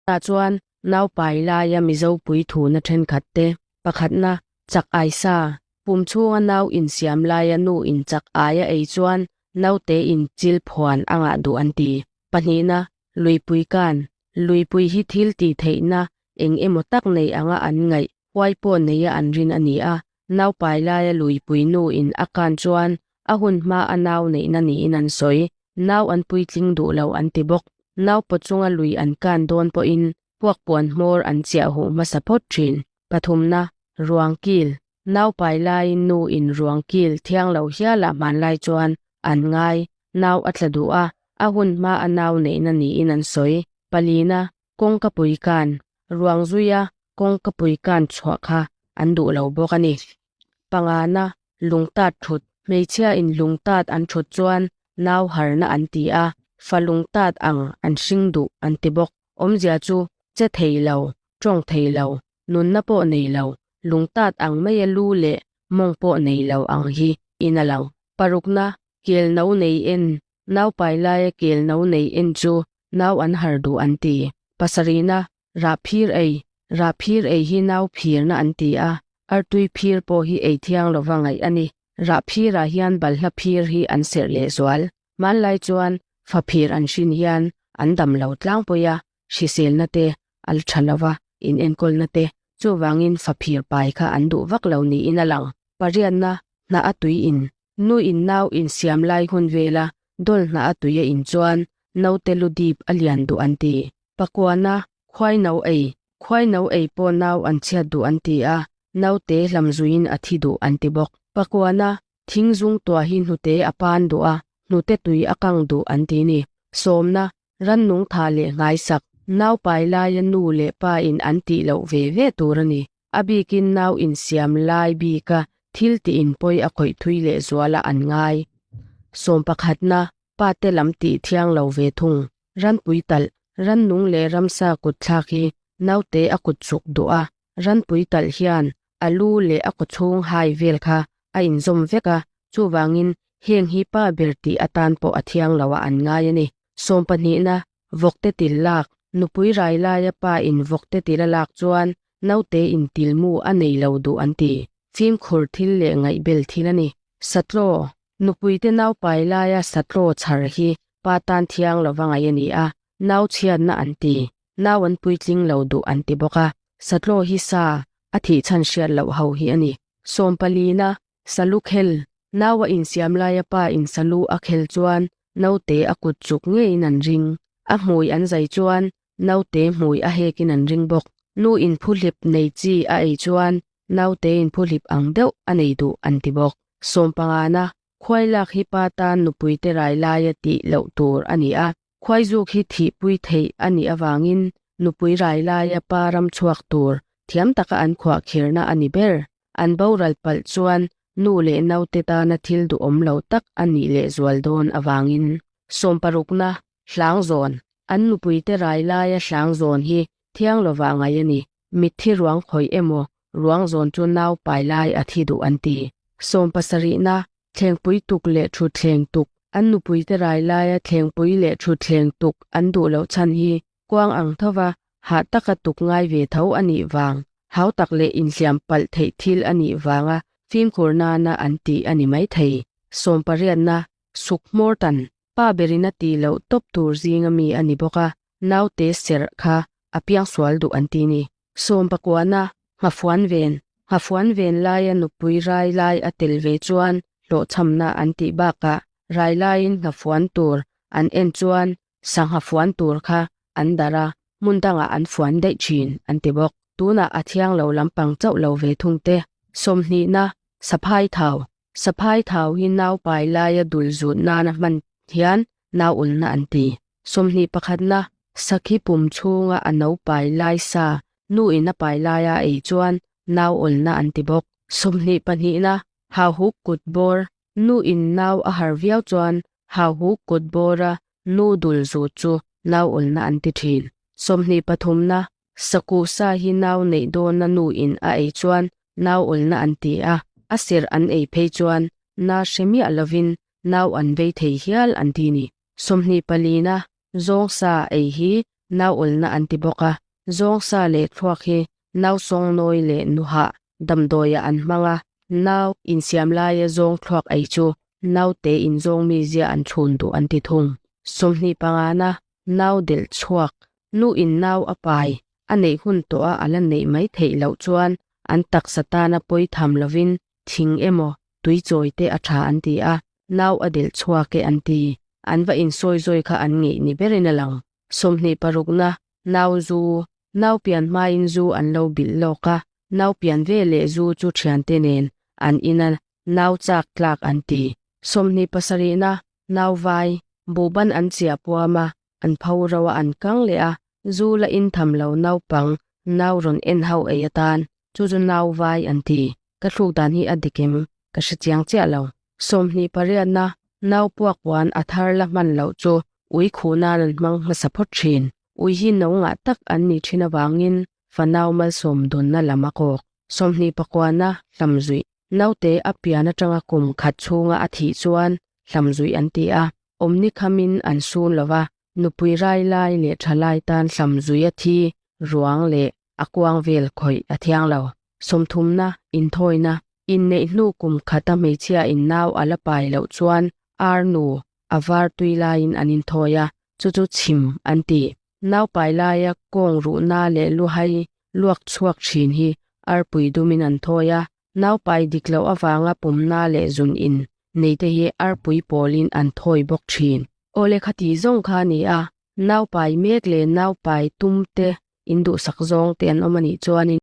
Tah chuan nau pai laia Mizo pui thuna thenkhat te, pakhatna, chak ai sa, pum chhunga nau insiam laia nu in chak ai a ei chuan naute in chil phuan a ngah duh an ti. Pahnihna, luipui kan, luipui hi thil tih theihna eng emaw tak nei anga an ngaih, huai pawh neia an rin a ni a, nau pai laia luipui nu in a kan chuan a hun hma a nau neihna niin an sawi. Nau an puitling duh lo an ti bawk. Nau paw chunga lui an kan dawn pawhin puakpuan hmawr an chiah huh hmasa phawt thin. Pathumna, ruang kil. Nau pai laiin nu in ruang kil thiang lo hialah hmanlai chuan an ngai. Nau a tla duh a, a hun hma a nau neihna niin an sawi. Palina, kawngka pui kan. Ruang zuia kawngka pui kan chhuah kha an duh lo bawk a ni. Pangana, lungtat thut. Hmeichhia in lungtat an thut chuan nau harna an ti a, fa lungtat ang an hring duh an ti bawk. Awmzia chu che thei lo, tawng thei lo, nunna pawh nei lo, lungtat ang maia lu leh mawng pawh nei lo ang hi in a lang. Parukna, kel no nei en. Nau pai laia kel no nei en chu nau an har duh an ti. Pasarihna, Rah phir ei, Rah phir ei hi nau phirna an ti a, artui phir pawh hi ei thiang lova ngaih a ni. Rah phirah hian balhla phir hi an serh lehzual. Hmanlai chuan fa phir an hrin hian an dam lo tlangpui a, hriselna te a la tha lova, inenkawlna te, chuvangin fa phir pai kha an duh vak lo niin a lang. Pariatna, hnah a tui in, Nu in nau insiam lai hun vela dawl hnah a tui a in chuan naute lu dip a lian duh an ti. Pakuana, khuai no ei, khuai no ei pawh nau an chhiat duh an ti a, naute hlam zuiin a thi duh an ti bawk. Pakuana, thing zung tuah hi hnute a pan duh a, hnute tui a kang duh an ti ni. Sawmna, rannung tha leh nghaisak, nau pai laia nu leh pa in an tih loh ve ve tur a ni. A bikin nau insiam lai bika thil tih in pawi a khawih thui leh zuala an ngai. Sawm pakhatna, pa te lam tih thiang lo ve thung. Ranpui talh, rannung leh ramsa kut thlak hi naute a kut chuk duh a, ranpui talh hian a lu leh a kawchhung hai vel kha a inzawm vek a, chuvangin heng hi pa ber tih atan pawh a thiang lo a an ngai a ni. Sawm pahnihna, vawkte til lak, nupui rai laia pa in vawkte til a lak chuan naute in tilmu a nei lo duh an ti. Fimkhur thil leh ngaihbel thil a ni. Satlaw, Nupuite nau pai laia satlaw chhar hi pa tan thiang lova ngaih a ni a, nau chhiatna an ti, nau an puitling lo duh an ti bawk a, satlaw hi sa a thih chhan hriat loh ho hi a ni. Sawmpalina, Salu khel, nau a insiam laia pa in salu a khel chuan naute a kut chuk ngeiin an ring, a hmui an zai chuan naute hmui a hekin an ring bawk. Nu in phuhlip nei chi a ei chuan naute in phuhlip ang deuh a nei duh an ti bawk. Sawmpangana, khuai lak hi pa tan nupuite rai laia tih loh tur a ni a, khuai zuk hi thihpui theih a nih avangin nupui rai laia pa ram chhuak tur thiam taka an khuah khirna a ni ber. An boral palh chuan nu leh naute tana thil duhawm lo tak a nih lehzual dawn avangin. Sawmparukna, hlang zawn, An nupuite rai laia hlang zawn hi thiang lovah ngaih a ni. Mitthi ruang khawih emaw ruang zawn chu nau pai lai a thi duh an ti. Sawmpasarihna, thlengpui tuk leh thutthleng tuk, An nupuite rai laia thlengpui leh thutthleng tuk an duh loh chhan hi kuang ang thova hah taka tuk ngai ve tho a nih vang, hau tak leh inhliam palh theih thil a nih vanga fimkhur nana an tih a ni maithei. Sawmpariatna, suk hmawr tan, pa berin a tih loh tawp tur zinga mi a ni bawk a, naute serh kha a piangsual duh an ti ni. Sawmpakuana, nghafuan ven, nghafuan ven laia nupui rai lai a tel ve chuan hlawhchhamna an tih bakah rai laiin nghafuan tur an en chuan sangha fuan tur kha an darh a, hmun dangah an fuan daih thin an ti bawk. Tunah a thiang lo lampang chauh lo ve thung te. Sawmhnihna, Saphai thau, Saphai thau hi nau pai laia dul zut nana hman hian nau ulna an ti. 21 pakhatna, Sakhi pum chhunga a no pai lai sa nu in a pai laia ei chuan nau ulna an ti bawk. 22 pahnihna, Hauhuk kut bawr, nu in nau a har viau chuan hauhuk kut bawra nu dul zut chu nau ulna an ti thin. 23 pathumna, Sakuh sa hi nau neih dawna nu in a ei chuan nau ulna an ti a, a serh an ei phei chuan na hre miah lovin nau an vei thei hial an ti ni. 24 na, zawng sa ei hi Nau awlna an ti bawk a, zawng sa leh thluak hi nau sawngnawi leh nuhah damdawiah an hmang a, nau insiam laia zawng thluak ei chu naute inzawng mizia an chhun duh an ti thung. 25 na, Nau delh chhuak, nu in nau a pai, a neih hun tawh a a la neih mai theih loh chuan an taksa tana pawi tham lovin thing emaw tui chawi te a tha an ti a, nau a delh chhuak e an ti. An va insawi zawi kha an ngeih ni berin a lang. 26 na, Nau zu, nau pian hmain zu an lo bilh lawk a, nau pian ve leh zu chu thiante nen an in a, nau chak tlak an ti. 27 na, Nau vai, buhban an chiah puam a, an pho ro a an kang leh a, zu la in tham lo naupang nau rawn en ho ei atan, chu chu nau vai an ti. Ka thluk dan hi a dik em? Ka hre chiang chiah lo. 28 na, nau puak puan a thar la hman loh chu ui khuh nan an hmang hmasa phawt thin. Ui hi no ngah tak an nih thin avangin fanau malsawm dawnna lam a kawk. 29 na, hlamzuih. Naute a pian atanga kum khat chhunga a thih chuan hlamzuih an ti a, awmni khamin an sun lo va, nupui rai lai leh tha lai tan hlamzuih a thi ruang leh a kuang vel khawih a thiang lo. 30 na, inthawina, inneih hnu kum khata hmeichhia in nau a la pai loh chuan ar nu a var tui laiin an inthawi a, chu chu chhim an ti. Nau pai laia kawng ruhna leh luhai luak chhuak thin hi arpui dumin an thawi a, nau pai dik loh avanga pumna leh zun in nei te hi arpui pawlin an thawi bawk thin. Awle khati zawng kha a ni a, nau pai mek leh nau pai tum te in duhsak zawng te an awm a nih chuanin.